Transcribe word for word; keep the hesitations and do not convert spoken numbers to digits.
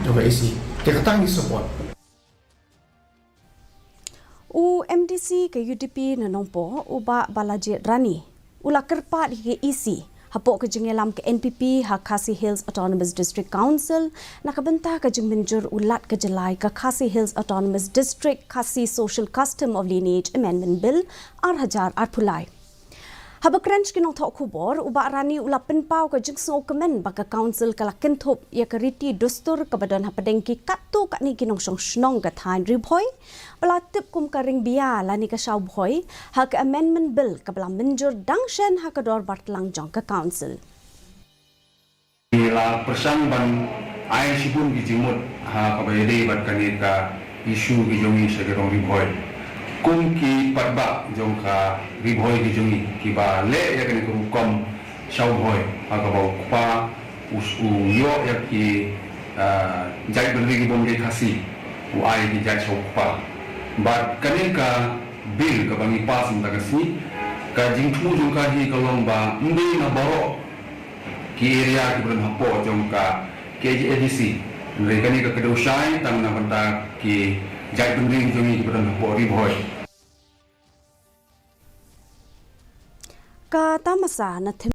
Jong ka E C. Te kata ngi support. U M D C ka U D P na Nongpoh, u Bah Balajied Rani, u la kyrpad ïa ka E C hapoh ka jingïalam ka N P P ha Khasi Hills Autonomous District Council na ka bynta ka jingmynjur u lad ka jylla ïa ka Khasi Hills Autonomous District Khasi Social Custom of Lineage Amendment Bill ar hajar arphew lai. Haba kren sha ki nongthoh khubor, u Bah Rani u la pynpaw ka jingsngewkmen ba ka council ka la kynthup ïa ka riti dustur kaba don hapdeng ki katto katne ki nongshong shnong ka thaiñ Ri Bhoi ba la tip kum ka Ringbia lane ka Shaw Bhoi ha ka amendment bill kaba la mynjur dang shen ha ka dorbar tlang jong ka council. Ngi la pyrshang ban ai shibun ki jingmut ha kaba ïadei bad kane ka issue ki jong ngi sha ki rong Ri Bhoi. Kum ki paidbah jong ka Ri Bhoi ki jong ngi kiba leh ïa kane ka rukom Shaw Bhoi ha kaba u kpa u s-, u ïoh ïa ki, ah, jaitbynriew ki bym dei Khasi, u ai ki jait shaw kpa. Bad kane ka bill kaba ngi pass mynta ka sngi, ka jingthmu jong ka hi ka long ba ym dei na baroh ki area kiba don hapoh jong ka K H A D C. Hynrei kane ka kdew shai tang na bynta ki jaitbynriew jong ngi kiba don hapoh Ri Bhoi. Ka tamasa na thim